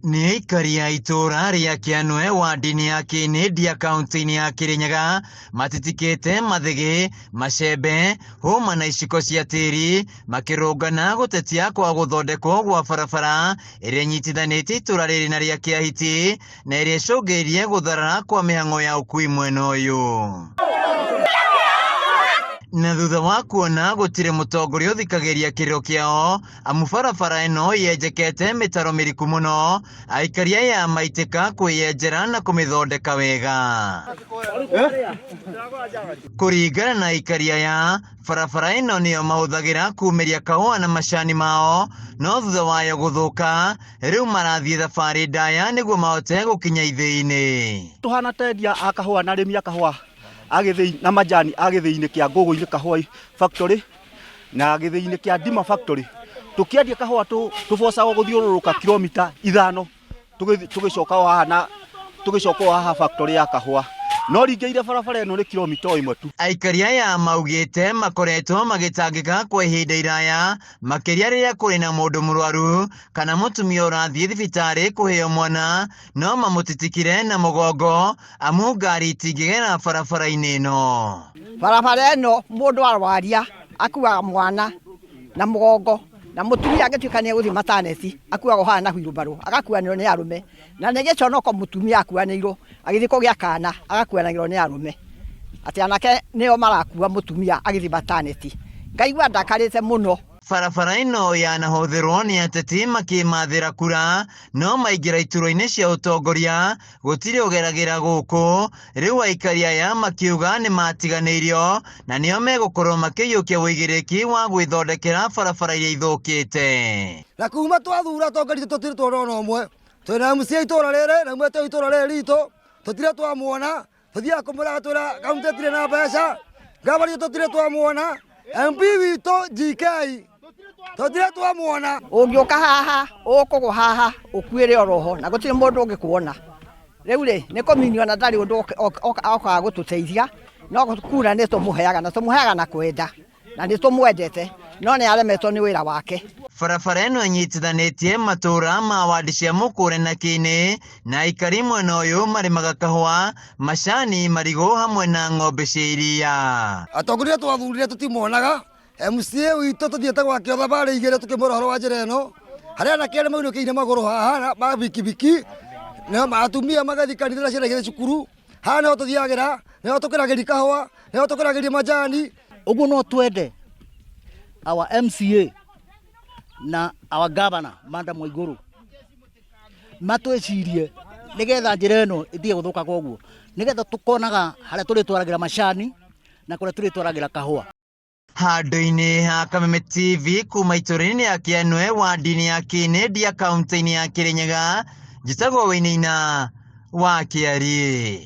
Nĩ aikari a itũũra rĩa Kĩanwe ward-inĩ ya Kĩnĩndia kaunti-inĩ ya Kĩrĩnyaga matitikĩte mathĩgĩ, macembe, hũma na iciko cia tĩri makĩrũngana gũtetia kwa gũthondekwo gwa barabara ĩrĩa ĩnyitithanĩtie itũũra rĩrĩ na rĩa Kĩahiti na ĩrĩa ĩcũngĩrĩirie gũtharara kwa mĩhang'o ya ũkui mwena ũyũ. Na thutha wa kuona gũtirĩ mũtongoria ũthikagĩria kĩrĩro kĩao amu barabara ĩno yenjekete mĩtaro mĩriku mũno, aikari aya maitĩka kwĩyenjera na kũmĩthondeka wega. Kũringana na aikari aya, barabara ĩno nĩyo mahũthagĩra kumĩria kahũa na macani mao, no thutha wayo gũthũka, rĩu marathiĩ thabarĩ ndaya nĩguo mahote gũkinya ithĩi-inĩ. Tũhana ta endia a kahũa na arĩmi a kahũa a gĩthĩi na majani a gĩthĩi-inĩ kĩa Ngũgũ-inĩ Kahũa Factory na gĩthĩi-inĩ kĩa Ndima Factory, tũkĩendia kahũa tũbocagwo gũthiũrũrũka kilomita ithano tũgĩcoka o haha na tũgĩcoka o haha factory ya kahũa no ringĩire barabara ĩno nĩ kilomita o ĩmwe tu. Aikari aya maugĩte makoretwo magĩtangĩka kwa ihinda iraya makĩria rĩrĩa kũrĩ na mũndũ mũrwaru kana mũtumia ũrathiĩ thibitarĩ kũheo mwana no mamũtitikire na mũgongo amu ngari itingĩgera barabara-inĩ ĩno. Barabara ĩno mũndũ arwaria akuaga mwana na mũgongo na mũtumia angĩtuĩka nĩ egũthiĩ mataneti akuagwo haha na huirubarũ agakuanĩrwo nĩ arũme na nĩ gĩconoko mũtumia akuanĩirwo agĩthiĩ kũgĩa kana agakuanagĩrwo nĩ arũme atĩ anake nĩo marakua mũtumia agĩthiĩ mataneti ngaigua ndakarĩte mũno. Barabara ĩno yanahũthĩrwo nĩ ateti makĩmathĩra kura no maingĩra iturwa-inĩ cia ũtongoria gũtirĩ ũgeragĩra gũkũ. Rĩu aikari aya makiuga nĩ matiganĩirio na nĩo megũkorwo makĩiyũkia ũigĩrĩrĩki wa gwĩthondekera barabara iria ithũkĩte. Na kuma twathura atongoria tũtirĩ tuona ona ũmwe. Twĩna MCA itũra rĩrĩ na mwete itũra rĩrĩ ritũ tũtirĩ twamuona. Tũthiaga kũmwĩra agatwĩra kaunti ĩtirĩ na mbeca. Gavana witũ tũtirĩ twamuona. MP witũ GK tũtirĩ twamuona. Ũngĩũka haha ũkũgwa haha ũkuĩre oroho na gũtirĩ mũndũ ũngĩkuona. Rĩu rĩ nĩ kũminio na ndarĩ ũndũ okaga gũtũteithia no kura nĩ tũmũheaga na tũmũheaga na kwenda na nĩ tũmwendete no nĩ aremetwo nĩ wĩra wake. Barabara ĩno ĩnyitithanĩtie matũũra ma wandi cia Mũkũrwe na Kĩinĩ na aikari mwena ũyũ marĩmaga kahũa, macani, marigũ hamwe na ng'ombe cia iria. Atongoria twathurire tũtimonaga, MCA witũ tũthiĩte gwake o thabarĩ igĩrĩ tũkĩmwĩra ũhoro wa njĩra ĩno, harĩ anake arĩa mainũkĩire magũrũ haha ma bikibiki, na atumia magathiĩ kanitha na ciana igĩthiĩ cukuru, haha nĩho tũthiagĩra, nĩho tũkĩragĩria kahũa, nĩho tũkĩragĩria majani. Ũguo no twende our MCA na our governor Madam Waiguru matwĩcirie nĩgetha njĩra ĩno ĩtige gũthũka koguo, nĩgetha tũkonaga harĩa tũrĩtwaragĩra macani na kũrĩa tũrĩtwaragĩra kahũa. Handũ-inĩ ha Kameme TV kuma itũra-inĩ rĩa Kĩanwe ward-inĩ ya Kĩnĩndia kaunti-inĩ ya Kĩrĩnyaga, njĩtagwo Wainaina wa Kĩariĩ.